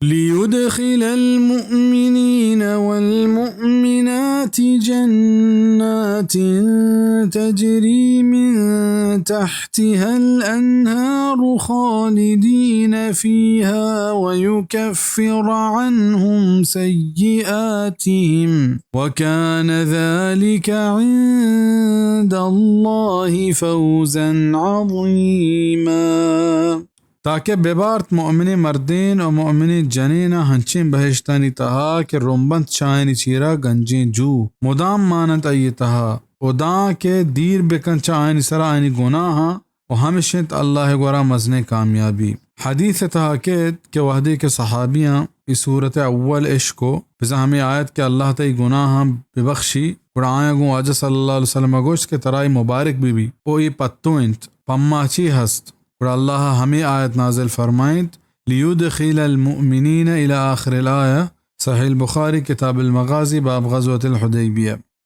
ليدخل المؤمنين والمؤمنات جنات تجري من تحتها الأنهار خالدين فيها ويكفر عنهم سيئاتهم، وكان ذلك عند الله فوزا عظيما. تاکہ ببارت مؤمنیں مردین و مؤمنیں جنینا ہنچیں بہشتانی تہا کہ رمبنت چہ آیانی چیرا گنجیں جو، مدام ماننت آئی تہا، و داں کہ دیر بکنت چہ آیانی سرا آیانی گناہاں، و ہمش انت اللہ گورا مزنیں کامیابی۔ حدیث تہا کیت کہ وہدے کہ صحابیاں ای سورت اول اشکو، بزاں ہمے آیت کہ اللہ تئی گناہاں ببخشی، گڑا آیاں گوں واجہ صلی اللہ علیہ وسلم گوشت کہ ترا ای مبارک بہ بی، او ای پہ تو انت، پما چی ہست؟ گڑا اللہ ہمے آیت نازل فرمائینت، ليدخل المؤمنين إلى آخر الآية، صحیح البخاری، کتاب المغازی، باب غزوة الحدیبیہ۔